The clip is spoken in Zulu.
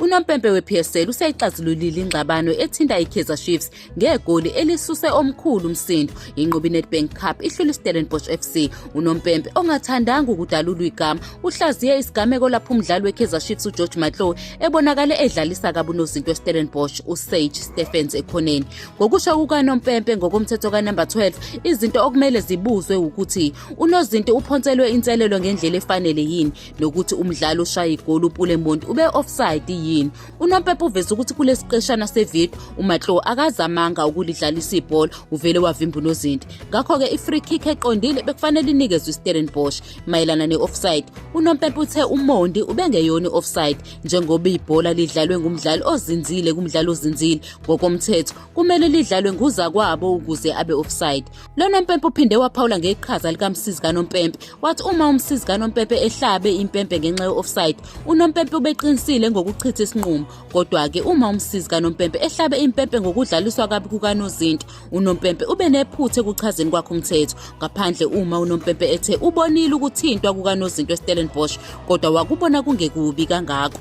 Unompempe wePSL useyixazululile ingxabano ethinta iKaizer Chiefs ngegoli elisuse omkhulu umsindo. Inqobe iNedbank Cup ihlula iStellenbosch FC. Unompempe ongathandanga ukudalulwa igama uhlaziye isigameko lapho umdlali weKaizer Chiefs uGeorge Matlou ebonakale edlalisa kabi unozinti weStellenbosch uSage Stephens ekhoneni. Ngokusho kukaNompempe ngokomthetho kanumber 12 izinto okumele zibuzwe ukuthi unozinti uphonselwe inselelo ngendlela efanele yini nokuthi umdlali oshaya igoli uPule Monti ube offside yini. UNompempe uveze ukuthi kulesiqeshana sevidiyo uMatlou akazamanga ukulidlalisa ibhola uvele wavimba unozinti. Ngakho-ke i-free kick eqondile bekufanele inikezwe iStellenbosch. Mayelana ne-offside, uNompempe uthe uMondi ubengeyona i-offside njengoba ibhola lidlalwe ngumdlali ozinzile kumdlali ozinzile ngokomthetho kumele lidlalwe nguzakwabo ukuze abe offside. Lo nompempe uphinde waphawula ngeqhaza likamsizi kanompempe wathi uma umsizi kanompempe ehlabe impempe ngenxa ye-offside unompempe ubeqinisile ngokuchitha isinqumo kodwa-ke uma umsizi kanompempe ehlabe impempe ngokudlaliswa kabi kukanozinti unompempe ube nephutha ekuchazeni kwakhe umthetho ngaphandle uma unompempe ethe ubonile ukuthintwa kukanozinto eStellenbosch kodwa wakubona kungekubi kangako.